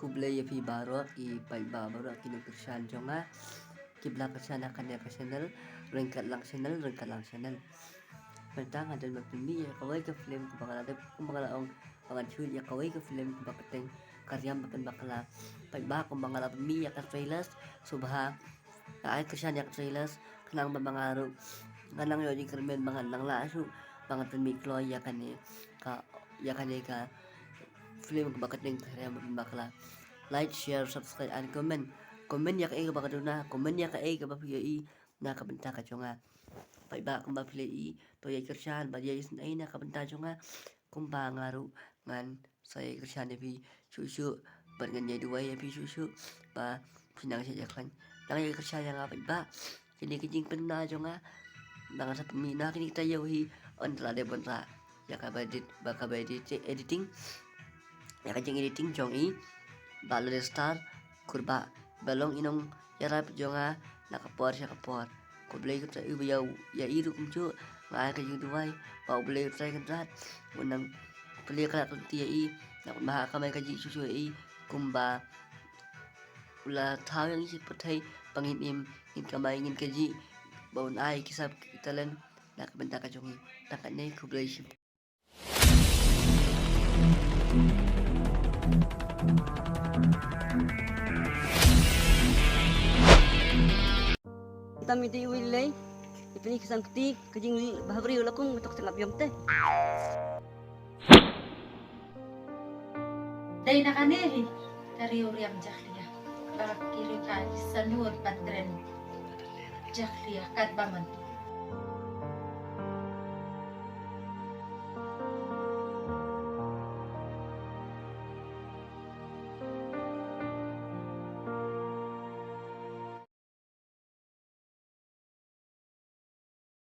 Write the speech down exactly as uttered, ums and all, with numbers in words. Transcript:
Khublei ïa phi baroh ki paidbah baroh ki nongkyrshan jong nga kiba la kyrshan ha kane ka channel, ryngkat lang channel, ryngkat lang channel. Mynta nga don ban pynmih ïa kawei ka film kaba nga la dep, kaba nga la ong ba ngan shoot ïa kawei ka film kaba kyrteng Ka Riam Bakla Bakla. Paidbah, kumba nga la pynmih ïa ka trailers, sngewbha ai kyrshan ïa ka trailers, khnang ba ma nga ruh ngan nang ïoh jingkyrmen ba ngan nang lah shuh ba ngan pynmih kloi ïa kane ka, ïa kane ka film kaba kyrteng Ka Riam Bakla Bakla. Like, share, subscribe and comment. Comment ïa kaei kaba ka duna, comment ïa kaei kaba phi ïohi na ka bynta ka jong nga. Paidbah, kumba phi la ïohi, to ïa kyrshan bad ïa isynei na ka bynta jong nga, kumba nga ruh ngan sa ïa kyrshan ïa phi shuh shuh bad ngan ïa duwai ïa phi shuh shuh ba phin nang shah ïa khlaiñ. Nang ïa kyrshan ïa nga paidbah. Kine ki jingpynna jong nga ba ngan sa pynmih na kine ki taïew hi, yn da la dep ban rah ïa kaba edit, ba kaba edit, editing, ïa ka jingediting jong i Bah Lodestar Kurbah, ba long i nongïarap jong nga na ka por sha ka por. Khublei Kynrad, uba ïa, ïa i ruh kumjuh nga ai ka jingduwai ba U Blei U Trai Kynrad un nang plie khlad lynti ïa i, nang pynbha kamai kajih shuh shuh ïa i, kumba u la thaw ïa ngi sha pyrthei ba ngin im, ngin kamai, ngin kajih, ba un ai ki sap ki talent na ka bynta ka jong ngi. Tang katne, khublei shibun. Tam ïa dei uwei lei, ïa pyni ki san kti, ka jingleh bha briew la kum ka tok tengap ïong te. Dei na kane hi ka riew riam jakhlia, ba ki riew ka i sanur patren jakhlia katba man.